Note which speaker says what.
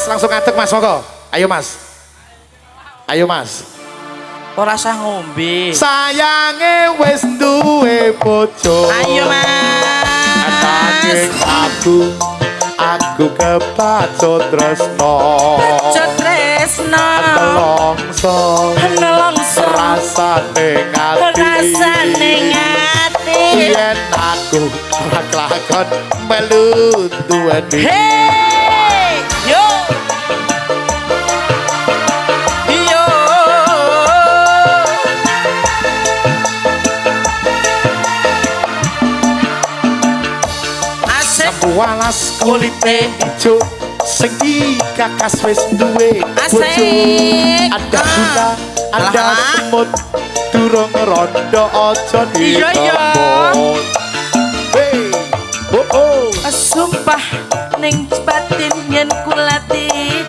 Speaker 1: Mas, langsung ngadeg, Mas, monggo. Ayo, Mas. Ayo, Mas.
Speaker 2: Ora usah ngombe.
Speaker 1: Sayange wis duwe bojo.
Speaker 2: Ayo, Mas.
Speaker 1: Nanging aku kepacut tresno.
Speaker 2: Kepacut tresno.
Speaker 1: Nelongso.
Speaker 2: Nelongso.
Speaker 1: Rasane ati.
Speaker 2: Rasane ati.
Speaker 1: Yen aku ora kelakon melu duweni.
Speaker 2: Hey, yo. Yo. Asik.
Speaker 1: Walas kulite ijo sing dikakas wis duwe bojo.
Speaker 2: Asik.
Speaker 1: Ada gula, ada
Speaker 2: Alah.
Speaker 1: semut, durung rondo aja
Speaker 2: Iya, iya.
Speaker 1: ditebut. Hey, oh, oh.
Speaker 2: Sumpah ning batin yen kulati.